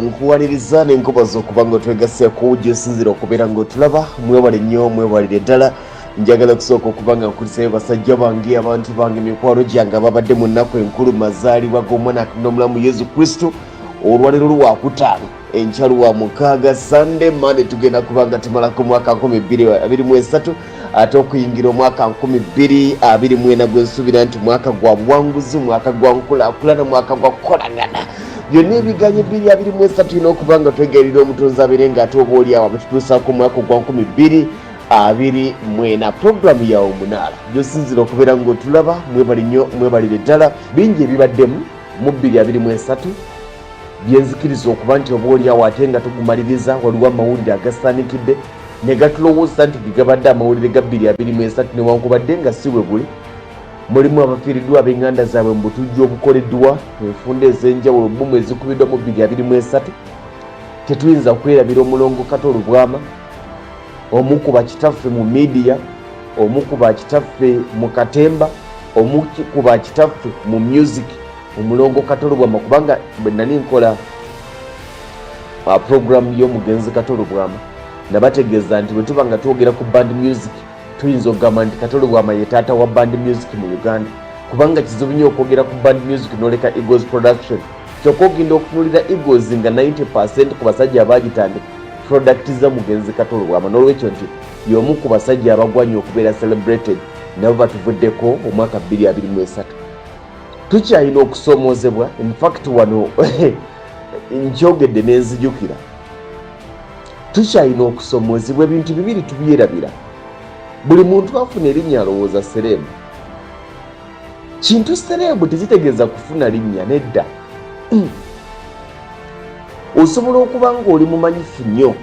Nkuwaliriza n'enkoba z'okuba nga otwegaseeko gy'osinzira okubeera ng'otulaba. Mwebale nnyo, mwebalire ddala. Njagala okusooka okuba nga nkulisayo basajja bange, abantu bange, mikwano gyange ababadde mu nnaku enkulu, mazaalibwa g'omwana n'omulamu Yesu Kristo. Olwaleero lwakutaano, enkya lwa mukaaga, Sunday, Monday, tugenda kuba nga tumalako omwaka 2023, ate okuyingira omwaka 2024, gwensuubira nti mwaka gwa buwanguzi, mwaka gwa nkulaakulana, mwaka gwa kukolagana. Byonna ebiganye 2023, tulina okuba nga twegayirira Omutonzi abeere nga ate oba oli awo abetutuusaako omwaka ogwa 2024. Puroguramu yawe Omunaala gyosinzira okubeera ng'otulaba. Mwebali nnyo, mwebalire ddala. Bingi ebibaddemu mu 2023 byenzikiriza okuba nti oba oli awo ate nga tugumaliriza, waliwo amawulire agasaanikidde ne gatulowooza nti ge gabadde amawulire ga 2023, newankubadde nga si bwe guli. Mulimu abafiiriddwa ab'eŋŋanda zaabwe mu butujju obukoleddwa enfunda ez'enjawulo, bbumu ezikubiddwa mu 2023. Tetuyinza kwerabira omulongo Kato Lubwama, omu ku bakitaffe mu media, omu ku bakitaffe mu katemba, omu ku bakitaffe mu music, omulongo Kato Lubwama. Kubanga bwe nali nkola programu y'omugenzi Kato Lubwama, nabategeeza nti bwe tuba nga twogera ku band music, tuyinza okugamba nti Kato Lubwama ye taata wa band music mu Uganda, kubanga kizibu nnyo okwogera ku band music noleka Eagles Production. Kyokka ogenda okutunulira Eagles nga 90% ku basajja abagitandika product za mugenzi Kato Lubwama. N'olwekyo nti y'omu ku basajja abagwanya okubeera celebrated, nabo batuvuddeko omwaka 2023. Tukyalina okusoomoozebwa. Infact wano nkyogedde nenzijukira, tukyalina okusoomoozebwa. Ebintu bibiri tubyerabira. Buli muntu afuna erinnya alowooza celeb. Kintu celeb tekitegeeza kufuna linnya, nedda. Osobola okuba ng'oli mumanyifu nnyo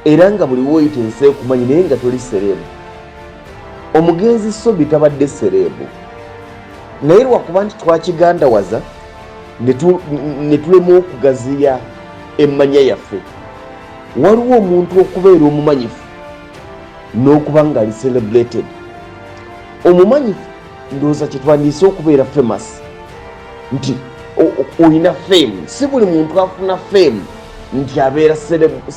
era nga buli woyita ensi ekumanyi, naye nga toli celeb. Omugenzi Sobi tabadde celeb, naye lwakuba nti twakigandawaza ne tulema okugaziya emmanya yaffe. Waliwo omuntu okubeera omumanyifu n'okuba nga ali celebrated. Omumanyifu ndowooza kyetwandiise okubeera famous, nti olina fame. Si buli muntu afuna fame nti abeera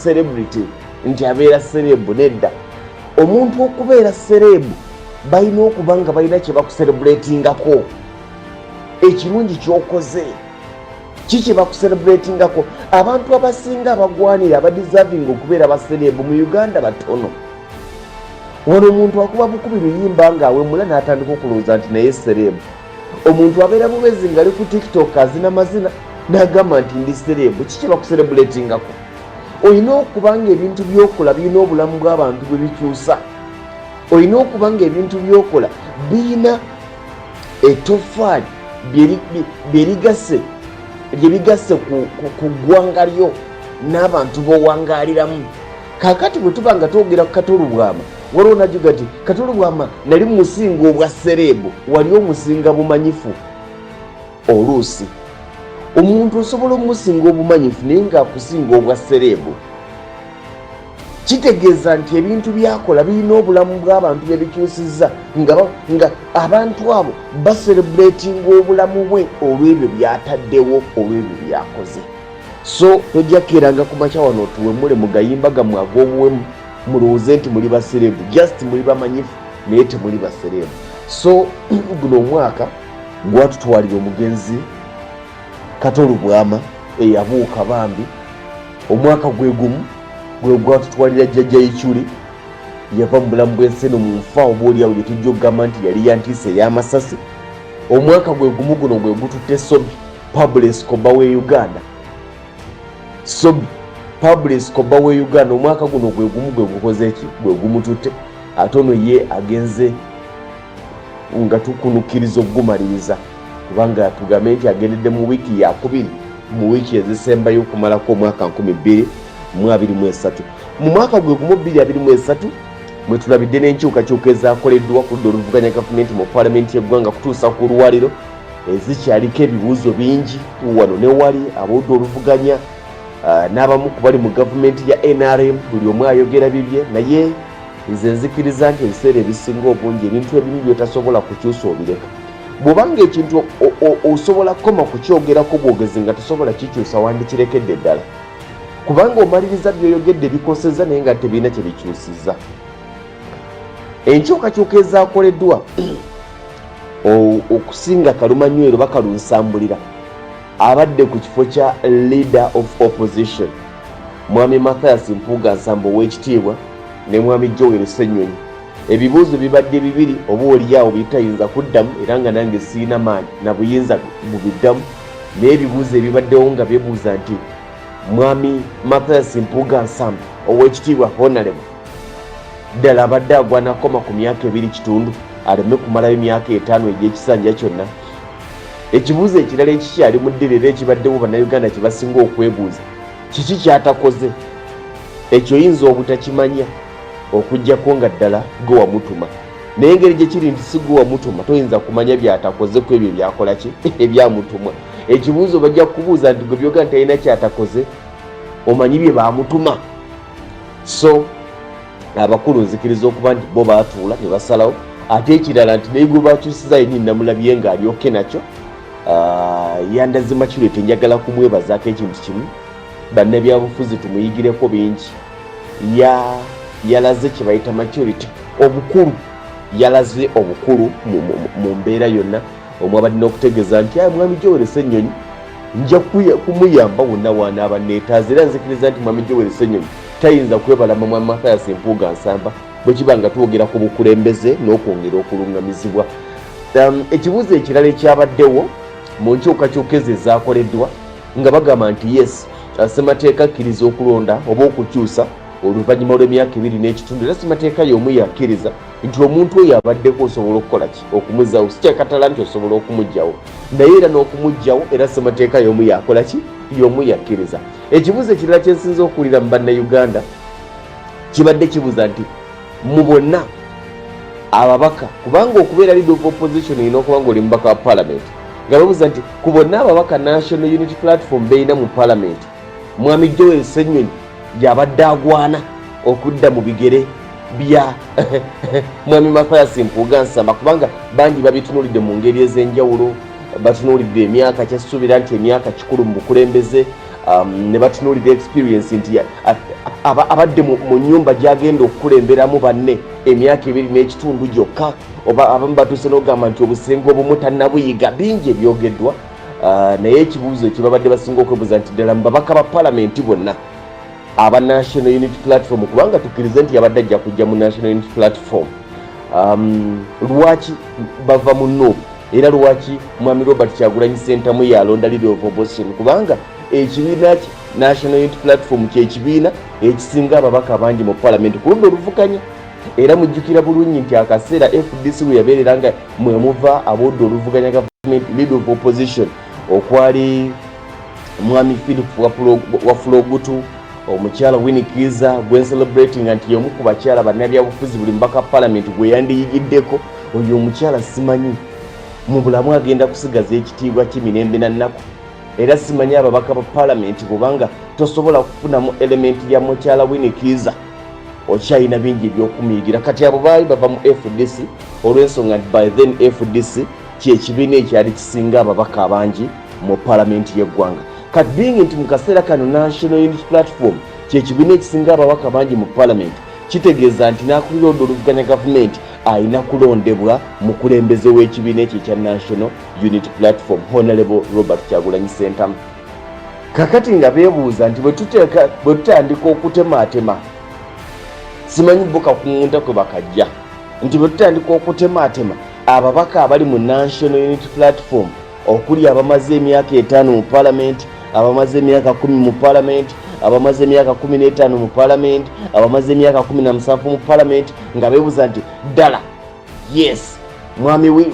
celebrity, nti abeera celeb, nedda. Omuntu okubeera celeb, balina okuba nga balina kye bakucelebratingako, ekirungi kyokoze. Ki kye bakucelebratingako? Abantu abasinga abagwanira, abadeserving okubeera ba celeb mu Uganda batono. Wano omuntu akuba bukubi luyimba ng'awemula n'atandika okulowooza nti naye celeb. Omuntu abeera bubezi ng'ali ku TikTok azina mazina n'agamba nti ndi celeb. Ki kye bakucelebratingako? Olina okuba nga ebintu byokola birina obulamu bw'abantu bwe bikyusa. Olina okuba nga ebintu byokola birina ettofaali byerigase lyebigasse ku ggwanga lyo n'abantu b'owangaaliramu. Kaakati bwe tuba nga twogera ku Kato Lubwama, waliwo najuga nti Kato Lubwama nali musinga obwa celeb. Wali omusinga bumanyifu. Oluusi omuntu osobola omusinga obumanyifu naye ng'akusinga obwa celeb. Kitegeeza nti ebintu byakola birina obulamu bw'abantu byebikyusizza, nga abantu abo bacelebratinga obulamu bwe olw'ebyo byataddewo, olw'ebyo byakoze. So tojja kukeeranga ku makya wano otuwemule mu gayimba gammwe ag'obuwemu, mulowooze nti muli ba celeb. Just muli bamanyifu, naye temuli ba celeb. So guno omwaka gwatutwalira omugenzi Kato Lubwama eyabuuka bambi. Omwaka gwe gumu gwe gwatutwalira Jjajja Ikyuli, yava mu bulamu bw'ensi eno mu nfa oba oliawo gye tujja okugamba nti yali yantiisa ey'amasasi. Omwaka gwe gumu guno gwe gututte Sobi Pablo Escobar we Uganda. Sobi Pablo Escobar we Uganda, omwaka guno gwe gumu gwe gukoze eki, gwe gumututte. Ate ono ye agenze nga tukunukkiriza okugumaliriza, kubanga tugambe nti agendedde mu wiiki yakubiri mu wiiki ezisembayo okumalako omwaka 2023. Mu mwaka gwe gumu 2023 mwe tulabidde n'enkyukakyuka ezakoleddwa ku ludda oluvuganya gavumenti mu paalamenti y'eggwanga. Kutuusa ku lwaliro ezikyaliko ebibuuzo bingi wano ne wali. Ab'oludda oluvuganya n'abamu ku bali mu gavumenti ya NRM, buli omu ayogera bibye, naye nze nzikiriza nti ebiseera ebisinga obungi ebintu ebimu byotasobola kukyusa obireka. Bw'obanga ekintu osobola kukoma kukyogerako bwogezi nga tosobola kikyusa, wandikirekedde ddala, kubanga omaliriza by'oyogedde bikosezza naye nga tebirina kye bikyusizza. Enkyukakyuka ezaakoleddwa okusinga kalumanywero bakalunsambulira abadde ku kifo kya leader of opposition, Mwami Mathias Mpuuga Nsamba ow'ekitiibwa, ne Mwami Joel Ssenyonyi. Ebibuuzo bibadde bibiri, oba olyawo bitayinza kuddamu, era nga nange siina maanyi na buyinza bubiddamu, naye ebibuuzo ebibaddewo nga bebuuza nti Mwami Mathias Mpuuga Nsamba ow'ekitiibwa honorable ddala abadde agwana koma ku myaka 2.5, aleme kumalayo emyaka 5 egy'ekisanja kyonna? Ekibuuzo ekirala ekikyali mu ddiro era ekibaddewo Bannayuganda kye basinga okwebuuza, kiki kyatakoze? Ekyo oyinza obutakimanya okuggyako nga ddala gwe wamutuma, naye engeri gye kiri nti si gwe wamutuma, toyinza kumanya byatakoze ku ebyo byakola ki ebyamutumwa. Ekibuuzo bajja kukubuuza nti gwe byoga nti talina kyatakoze, omanyi bye baamutuma? So abakulu nzikiriza okuba nti bo baatuula ne basalawo. Ate ekirala nti naye gwe bakyusiza yennyini namulabye ng'alyoke nakyo, yandaze maturity. Njagala kumwebazaako ekintu kimu, bannabyabufuzi tumuyigireko bingi. Yalaze kye bayita maturity, obukulu. Yalaze obukulu mu mbeera yonna omwabadde n'okutegeeza nti ayi Mwami Joel Ssenyonyi nja kumuyamba wonna wanaaba neetaaza. Era nzikiriza nti Mwami Joel Ssenyonyi tayinza kwebalama Mwami Mathias Mpuuga Nsamba bwe kiba nga twogera ku bukulembeze n'okwongera okuluŋŋamizibwa. Ekibuuzo ekirala ekyabaddewo mu nkyukakyuka ezo ezaakoleddwa nga bagamba nti yes, ssemateeka akkiriza okulonda oba okukyusa oluvannyuma lw'emyaka 2.5, era ssemateeka y'omu yakkiriza nti omuntu oyo abaddeko osobola okukola ki? Okumuzaawo. Si kyakatala nti osobola okumuggyawo, naye era n'okumuggyawo era ssemateeka y'omu yakola ki? Y'omu yakkiriza. Ekibuuzo ekirala kyensinza okuwulira mu Bannayuganda kibadde kibuuza nti mu bonna ababaka, kubanga okubeera leader of opposition olina okuba nga oli mubaka wa parliament, nga babuuza nti ku bonna ababaka National Unity Platform beerina mu parliament, Mwami Joel Ssenyonyi yabadde agwana okudda mu bigere bya Mwami Mathias Mpuuga Nsamba? Kubanga bangi babitunuulidde mu ngeri ez'enjawulo. Batunuulidde emyaka, kyasuubira nti emyaka kikulu mu bukulembeze, ne batunuulira experience nti abadde mu nyumba gyagenda okukulemberamu banne emyaka 2.5 gyokka, oba abamu batuuse n'okugamba nti obusenge obumu tannabuyiga. Bingi ebyogeddwa, naye ekibuuzo ekibabadde basinga okwebuuza nti ddala mu babaka ba palamenti bonna aba National Unity Platform, kubanga tukkirize nti yabadde ajja kujja mu National Unity Platform, lwaki bava mu NUP? Era lwaki Mwami Robert Kyagulanyi Sentamu yalonda leader of opposition? Kubanga ekibiina ki National Unity Platform kyekibiina ekisinga ababaka bangi mu palamenti ku ludda oluvuganya. Era mujjukira bulungi nti akaseera FDC bwe yabeerera nga mwemuva abodda oluvuganya gavumenti, leader of opposition okwali Mwami Philip Wafulogutu, omukyala Winnie Kiiza gwe celebrating nti y'omu ku bakyala bannabyabufuzi buli mubaka palamenti gwe yandiyigiddeko. Oyo omukyala simanyi mu bulamu agenda kusigaza ekitiibwa kimirembe na nnaku, era simanyi ababaka ba palamenti, kubanga tosobola kufunamu elementi ya mukyala Winnie Kiiza, okyalina bingi eby'okumiyigira. Kati abo baali bava mu FDC olw'ensonga nti by then FDC kyekibiina ekyali kisinga ababaka abangi mu palamenti y'eggwanga. Kati being nti mu kaseera kano National Unity Platform kyekibiina ekisinga ababaka bangi mu palamenti, kitegeeza nti n'akulira oludda oluvuganya gavumenti alina kulondebwa mukulembeze w'ekibiina ekyo ekya National Unity Platform, Honorable Robert Kyagulanyi Sentamu. Kakati nga beebuuza nti bwe tutandika okutemaatema, simanyi bo kakuŋŋunta kwe bakajja, nti bwe tutandika okutemaatema ababaka abali mu National Unity Platform, okuli abamaze emyaka 5 mu palamenti, abamaze emyaka 10 mu palamenti, abamaze emyaka 15 mu palamenti, abamaze emyaka 17 mu palamenti, nga beebuuza nti ddala yes, Mwami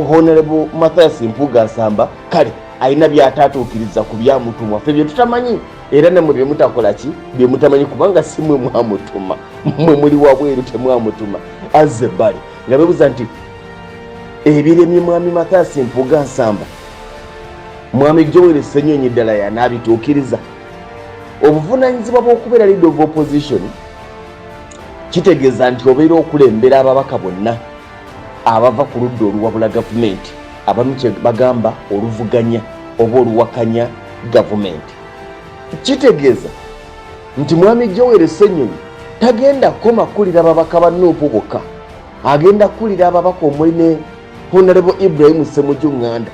Honorable Mathias Mpuuga Nsamba kale alina byataatuukiriza ku byamutumwa, ffe bye tutamanyi, era nammwe bye mutakola ki, bye mutamanyi, kubanga si mwe mwamutuma, mmwe muli wabweru, temwamutuma, azze ebbali. Nga bebuuza nti ebiremye Mwami Mathias Mpuuga Nsamba, Mwami Joel Ssenyonyi ddala yanaabituukiriza? Obuvunaanyizibwa bw'okubeera leader of opposition kitegeeza nti obeera okulembera ababaka bonna. Abava ku ludda oluwabula gavumenti, abamu kye bagamba oluvuganya oba oluwakanya gavumenti, kitegeeza nti Mwami Joel Ssenyonyi tagenda kukoma kukulira babaka ba Nuupu bokka, agenda kukulira ababaka omuli ne Honorable Ibrahim Ssemuju Nganda,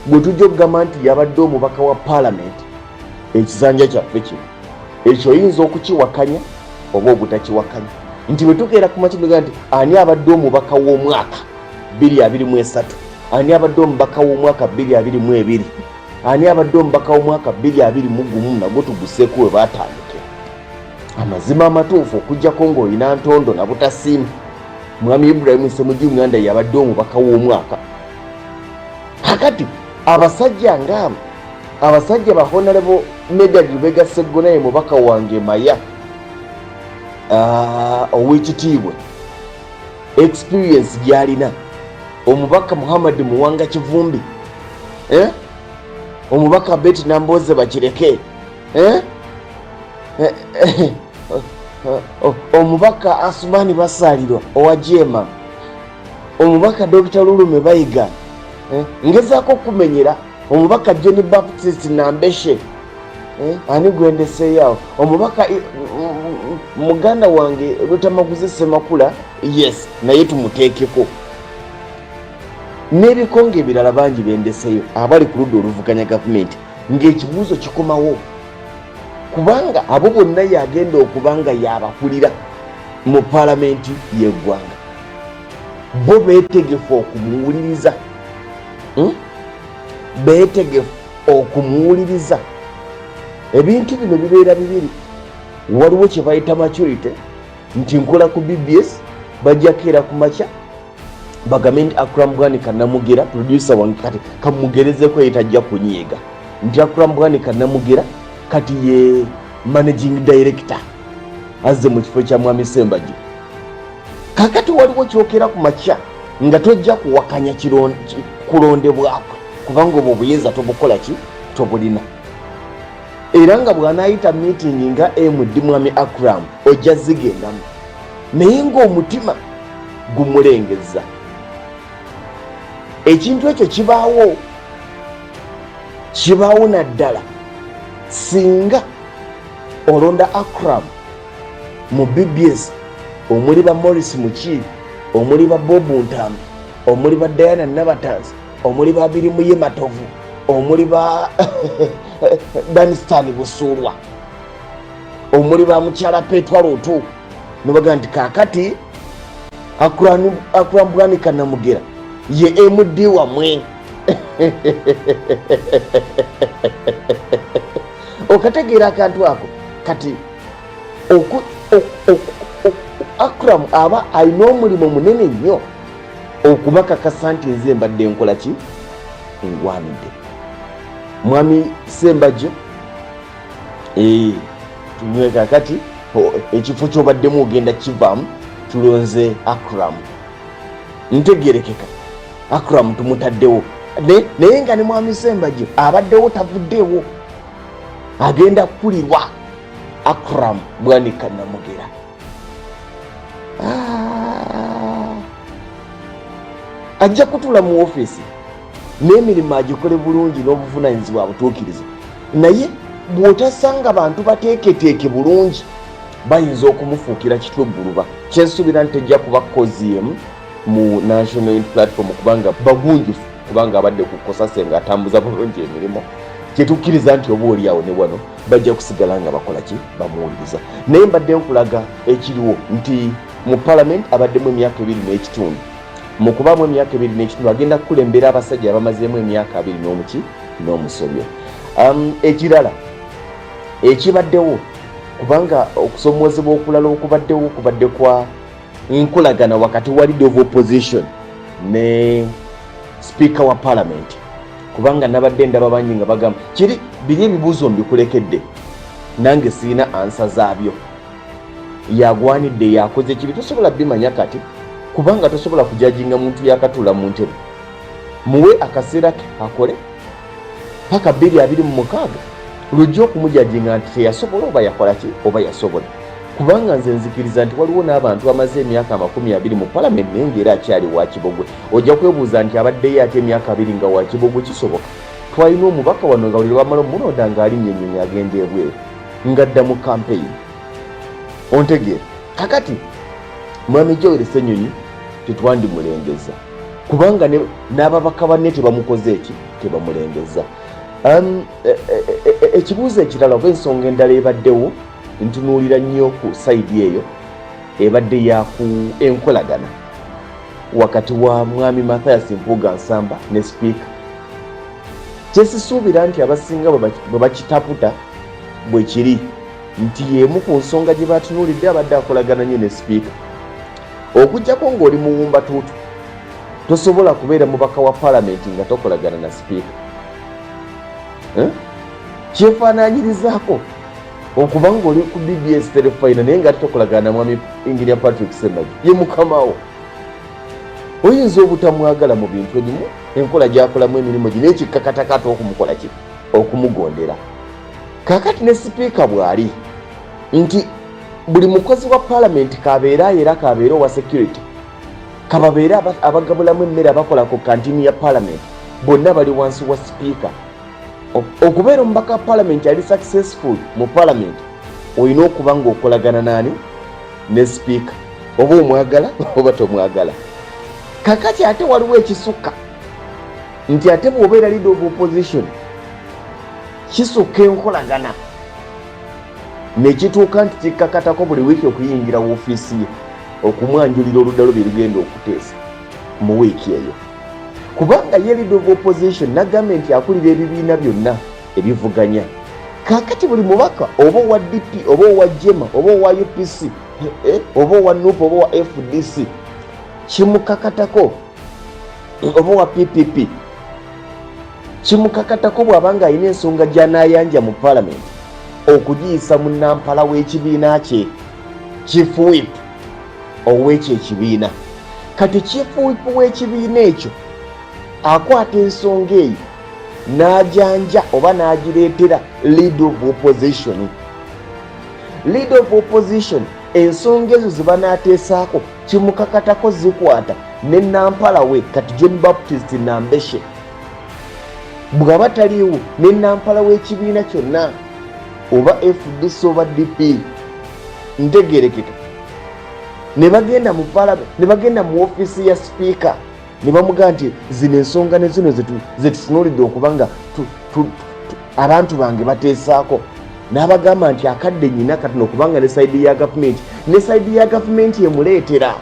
gwe tujja okugamba nti yabadde omubaka wa paalamenti. Ekisanja kyaffe kino ekyo oyinza okukiwakanya oba obutakiwakanya, nti bwe tukeera ku makya nti ani abadde omubaka w'omwaka 2023, ani abadde omubaka w'omwaka 2022, ani abadde omubaka w'omwaka 2021, nagwo tuguseeko we batandikira. Amazima amatuufu, okuggyako ng'olina ntondo na butasiima, Mwami Ibrahimu Ssemuju Nganda yabadde omubaka w'omwaka. Kakati abasajja ngaabo, abasajja ba Honorable Medard Lubega Sseggona, ye mubaka wange maya ow'ekitiibwa, experience gyalina, omubaka Muhammad Muwanga Kivumbi, eh? Omubaka Betty Nambooze Bakireke, eh? Eh, eh, omubaka Asumani Basalirwa owa Jema, omubaka Dr Lulume Bayiga, ngezaako okumenyera omubaka John Baptist Nambeshe, ani gwendeseeyo awo, omubaka muganda wange Lutamaguzi Semakula, yes, naye tumuteekeko n'ebikonge ebirala bangi bendeseeyo abali ku ludda oluvuganya gavumenti, ng'ekibuuzo kikomawo kubanga abo bonna yagenda okuba nga yabakulira mu paalamenti y'eggwanga, bo beetegefu okumuwuliriza? Beetegefu okumuwuliriza? Ebintu bino bibeera bibiri. Waliwo kye bayita maturity, nti nkola ku BBS, bajja keera ku makya bagambe nti Akram Bwanika Namugera, producer wange, kati kamugerezeko ye tajja kunyiiga, nti Akram Bwanika Namugera kati ye managing director, azze mu kifo kya Mwami Sembajje. Kakati waliwo kyokera ku makya nga tojja kuwakanya kulondebwakwe, kubanga obwo obuyinza tobukola ki, tobulina, era nga bw'anaayita meeting nga MD Mwami Akram ojja zigendamu, naye ng'omutima gumulengeza. Ekintu ekyo kibaawo, kibaawo naddala singa olonda Akram mu BBS omuli ba Morris Mukiibi, omuli ba Bob Ntambi, omuli ba Diana Nabatanzi, omuli ba Birimuye Matovu, omuli ba Danstan Busuulwa, omuli ba mukyala Petwa Lutu, nobaga nti kakati Akram Bwanika Namugera ye MD wamwe. Okategeera akantu ako? Kati Akram aba alina omulimu munene nnyo okubakakasa nti nze mbadde nkola ki, ngwanidde. Mwami Sembajjo, tunywe kakati ekifo kyobaddemu ogenda kivaamu, tulonze Akram. Ntegerekeka, Akram tumutaddewo, naye nga ne Mwami Sembajjo abaddewo tavuddewo, agenda kukulirwa Akram Bwanika Namugera. Ajja kutuula mu ofiisi n'emirimu agikole bulungi n'obuvunanyizibwa abutuukirize, naye bw'otasanga bantu bateeketeeke bulungi bayinza okumufuukira kitwe gguluba. Kyensuubira nti tejja kuba kozi emu mu National Unity Platform, kubanga bagunjufu, kubanga abadde ku kosase nga atambuza bulungi emirimu, kyetukkiriza nti oba oli awo ne wano bajja kusigala nga bakola ki, bamuwuliriza. Naye mbadde nkulaga ekiriwo nti mu parliament abaddemu emyaka 2.5. Mu kubaamu emyaka 2.5, agenda kukulembera abasajja abamazeemu emyaka abiri n'omuki n'omusobyo. Ekirala ekibaddewo, kubanga okusomoozebwa okulala okubaddewo kubadde kwa nkolagana wakati wa leader of opposition ne speaker wa parliament, kubanga nabadde ndaba bangi nga bagamba kiri biri. Ebibuuzo mbikulekedde, nange sirina answer zaabyo. Yagwanidde, yakoze kibi, tosobola bimanya kati, kubanga tosobola kujajinga muntu yakatuula mu ntebe. Muwe akaseera ke akole paka 2026 lujja okumujajinga nti teyasobola oba yakola ki oba yasobola. Kubanga nze nzikiriza nti waliwo n'abantu amaze emyaka 20 mu palamenti naye ngaera akyali wa kibogwe. Ojja kwebuuza nti abaddeyo ate emyaka 20 nga wa kibogwe, kisoboka? Twalina omubaka wano nga buli lwebamala omulonda ng'alinnya ennyonyi agenda ebweru ng'adda mu kampeyini. Ontegeera? Kakati Mwami Joel Ssenyonyi tetwandimulengeza, kubanga n'ababaka banne tebamukoze eki, tebamulengeza. Ekibuuzo ekirala oba ensonga endala ebaddewo, ntunuulira nnyo ku sayidi eyo ebadde yaku enkolagana wakati wa Mwami Mathias Mpuuga Nsamba ne sipiika. Kyesisuubira nti abasinga bwe bakitaputa bwe kiri nti y'emu ku nsonga gye batunuulidde, abadde akolagana nnyo ne sipiika. Okuggyako ng'oli muwumba tuutu, tosobola kubeera mubaka wa palamenti nga tokolagana na sipiika. Eh? Kyefaananyirizaako okuba ng'oli ku BBS Terefayina naye nga tokolagana na Mwami Engineer Patrick Semagi, ye mukamawo. Oyinza obutamwagala mu bintu ebimu, enkola gyakolamu emirimu gye, naye kikkakatakata okumukola ki, okumugondera. Kakati ne sipiika bw'ali nti buli mukozi wa palamenti, kabeere ayera, kabeere owa security, kababeere abagabulamu emmere, abakola ku kantini ya palamenti, bonna bali wansi wa sipiika. Okubeera omubaka wa palamenti ali successful mu palamenti, olina okuba ng'okolagana naani? Ne sipiika, oba omwagala oba tomwagala. Kakati ate waliwo ekisukka nti ate bw'obeera leader of opposition, kisukka enkolagana nekituuka nti kikkakatako buli wiiki okuyingira woofiisi ye okumwanjulira oludda lwo byerugenda okuteesa mu wiiki eyo, kubanga ye leader of opposition nagambye nti akulira ebibiina byonna ebivuganya. Kakati buli mubaka, oba owa DP, oba owa JEMA, oba owa UPC, oba owa NUP, oba owa FDC, kimukakatako, oba owa PPP, kimukakatako bw'aba nga alina ensonga gy'anaayanja mu palamenti okugiyisa mu nampala w'ekibiina kye, chief whip ow'ekyo ekibiina. Kati chief whip w'ekibiina ekyo akwata ensonga eyo n'ajanja oba n'agireetera leader of opposition. Leader of opposition ensonga ezo ze banaateesaako kimukakatako zikwata ne nampala we. Kati John Baptist Nambeshe bw'aba taliiwo, ne nampala w'ekibiina kyonna, oba FDC oba DP, ntegerekeka, ne bagenda mu parliament, ne bagenda mu ofiisi ya sipiika ne bamugaa nti zino ensonga ne zino zetutunuulidde okuba nga abantu bange bateesaako, n'abagamba nti akadde nyina katono, kubanga ne side ya gavumenti, ne side ya gavumenti emuleetera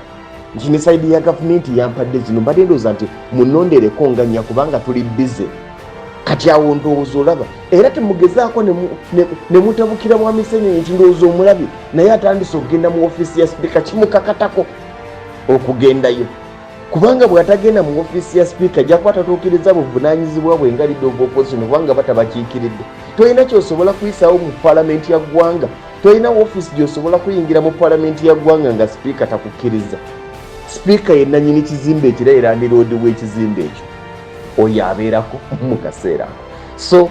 nti ne side ya gavumenti yampadde zino, mbadde ndowooza nti munondereko nga nnya kubanga tuli busy. Kati awo ndowooza olaba era temugezaako ne mutabukira Mwami Ssenyonyi nti ndowooza omulabye naye atandise okugenda mu ofiisi ya sipiika. Kimukakatako okugendayo, kubanga bw'atagenda mu ofiisi ya sipiika ajja kuba tatuukiriza buvunaanyizibwa bwe nga leader of opposition, kubanga batabakiikiridde. Tolina kyosobola kuyisaawo mu palamenti ya ggwanga, tolina ofiisi gy'osobola kuyingira mu palamenti ya ggwanga nga sipiika takukkiriza. Sipiika ye nanyini kizimbe ekira era landiroodi w'ekizimbe ekyo, oyo abeerako mu kaseera ako. So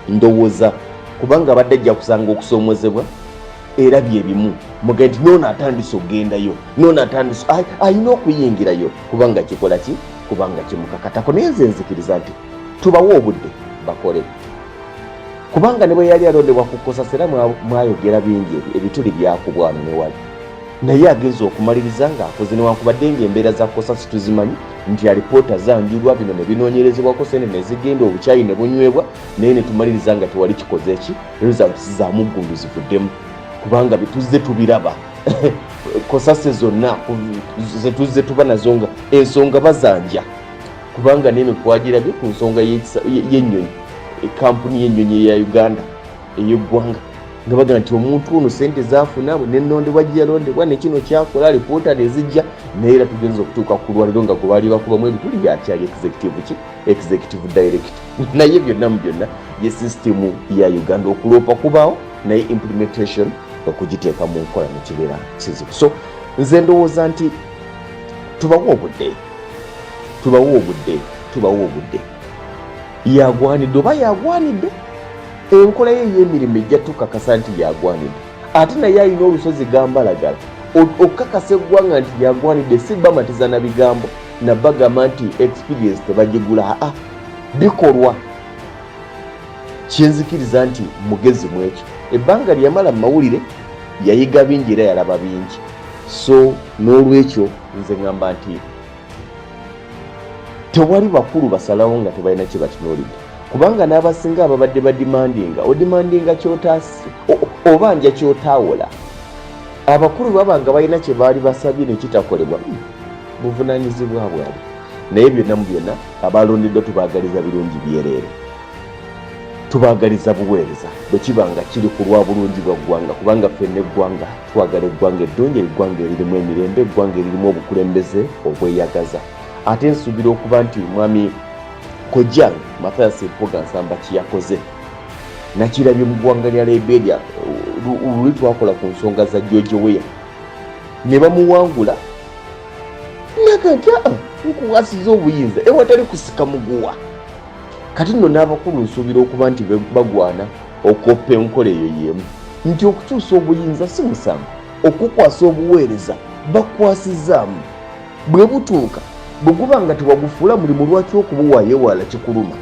ndowooza kubanga abadde ajja kusanga okusoomozebwa era bye bimu mugae nti noono atandise okugendayo, noono atandise, alina okuyingirayo kubanga kikola ki, kubanga kimukakatako. Naye nze nzikiriza nti tubawe obudde bakole, kubanga ne bwe yali alondebwa ku COSASE era mwayogera bingi, ebituli byakubwa wano ne wali, naye agenza okumaliriza ng'akoze, newankubadde ng'embeera za COSASE tuzimanyi nti alipoota zanjulwa, bino ne binoonyerezebwako, sente ne zigenda, obukyayi ne bunywebwa, naye ne tumaliriza nga tewali kikoze ki, results za muggundu zivuddemu, kubanga bituzze tubiraba COSASE zonna zetuzze tuba nazo nga ensonga bazanja, kubanga neno twagirabye ku nsonga y'ennyonyi, kampuni y'ennyonyi eya Uganda ey'eggwanga, nga bagamba nti omuntu ono sente zafuna nenondebwa gyeyalondebwa nekino kyakola, alipoota nezijja, naye era tugenza okutuuka ku lwaliro nga gwe baali bakubamu ebituli byakyali executive ki, executive director. Naye byonna mu byonna ye sisitimu ya Uganda, okuloopa kubaawo, naye implementation, okugiteeka mu nkola, nekibeera kizibu. So nze ndowooza nti tubawe obudde, tubawe obudde, tubawe obudde. Yagwanidde oba yagwanidde, enkola ye ey'emirimu ejja tukakasa nti yagwanidde. Ate naye alina olusozi gambalagala okukakasa eggwanga nti yagwanidde, si bamatiza na bigambo nabagamba nti experience tebagigula. Aa, bikolwa. Kyenzikiriza nti mugezi mu ekyo. Ebbanga lyeyamala mu mawulire yayiga bingi era yalaba bingi. So n'olwekyo nze ŋŋamba nti tewali bakulu basalawo nga tebalina kye batunuulidde, kubanga n'abasinga ababadde badimandinga, odimandinga kyotasi oba nja kyotawola. Abakulu baba nga balina kye baali basabye ne kitakolebwa, buvunaanyizibwa bwabwe. Naye byonna mu byonna, abalondeddwa tubaagaliza birungi byereere, tubaagaliza buweereza bwe kiba nga kiri ku lwa bulungi bwa ggwanga, kubanga ffenna eggwanga twagala eggwanga eddungi, eggwanga eririmu emirembe, eggwanga eririmu obukulembeze obweyagaza. Ate nsuubira okuba nti mwami Kojjang Mathias Mpuuga Nsamba kyeyakoze nakirabye mu ggwanga lya Liberia. Luli twakola ku nsonga za George Weah ne bamuwangula, naga nti aa, nkuwasiza obuyinza ewatali kusika muguwa. Kati nno n'abakulu nsuubira okuba nti bagwana okoppa enkola eyo y'emu, nti okukyusa obuyinza si musango, okukwasa obuweereza bakwasizaamu bwe butuuka, bwe guba nga tewagufuula mulimu, lwaki okubuwaayo ewala kikuluma?